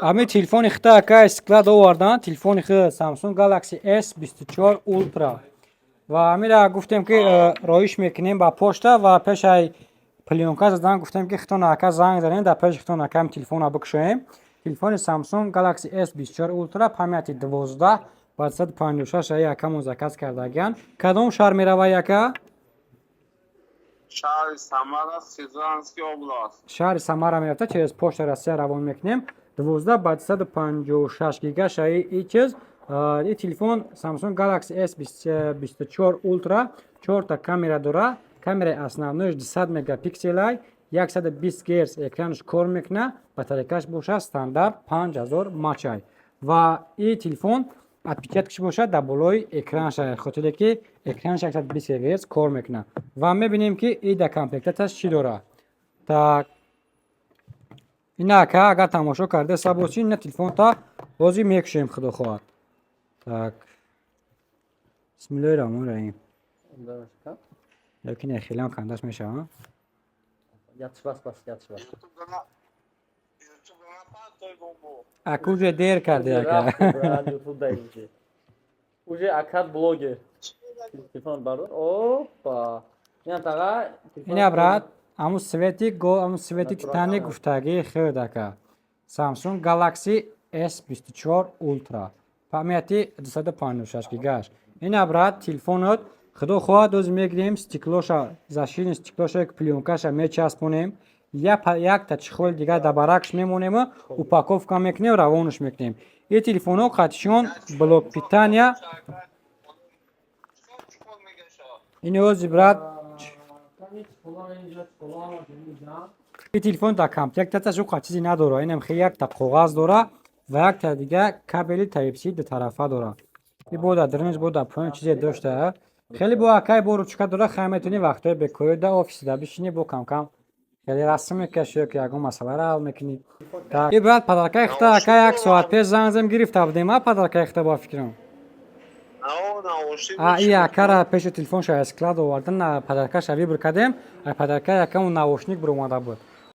Ами телефони хита, ака, склад овардан, телефони хи Samsung Galaxy S24 Ultra. Ва амира гуфтем, ки роиш мекунем ба пошта ва пешай плёнка задан гуфтем, ки хитон, ака, занг занем, дар пеши хитон, ака, телефона бикушоем. Телефони Samsung Galaxy S24 Ultra, памяти 12 ба 156 аи акамон заказ кардагиян. Кадом шаҳр меравай, ака? Шаҳри Самара, Сызранский область. Шаҳри Самара мерафта, через Почта Россия равон мекунем. 12 ба 156 гига шаи и чиз, и телефон Samsung Galaxy S24 Ultra чорта камера дора. Камераи основной 200 мегапикселай, 120 герц экранаш кор мекуна, батарейкаш боша стандарт 5000 мАч-ай. Ва и телефон отпечаткаш бошад дар болои экранша, хотире ки экранаш 120 герц кор мекуна. Ва мебинем, ки и дар комплектаташ чӣ дора. Так, ина, ака, агар тамошо кардаеса бошӣ, ина телефонта бозӣ мекушем, худо хоҳад. Так, бисмиллоҳи раҳмони раҳим. Лекин хелеам кандаш мешава. Ятишбас, бас, ятишбас. Ютуб напартой бомбу. Ака, уже дер карди, ака. Ютуб дай уже. Уже акат блогер. Телефон бардор. Опа. Ина таға. Ина, брат, аму цвети го, аму цвети Титаник гуфтагии худ, ака. Samsung Galaxy S24 Ultra. Памяти 256 гигаш. Ина, брат, телефонот, худо хоҳад, оз мегирем, стеклоша, защитный стеклоша, плёнкаша мечаспонем. Якта чехоли дигар дар баракш мемонему, упаковка мекунем, равонаш мекунем. И телефонҳо қатишон блок питания. Чикор мегаша? Ини ози, брат, и телефон дар комплектаташ уқа чизе надора. Инам хе якта коғаз дора ва якта дига кабели Type-C дутарафа дора. И бо дар дарунаш, бо дар поён чизе дошта. Хеле бо, акай, бо ручка дора, хай метавонӣ вақтҳои бекорӣ дар офисда бишинӣ, бо камкам хеле расм мекашӣ ё ки ягон масъаларо ҳал мекунӣ. И, брат, подаркаи хита, ака, як соат пеш занг зам, гирифта будем, а подаркаи хита, бо фикрам. Наушник. А и акара пеши телефонша аз склад овардан, подаркаша выбор кардем, а подаркаи акамон наушник биромада буд.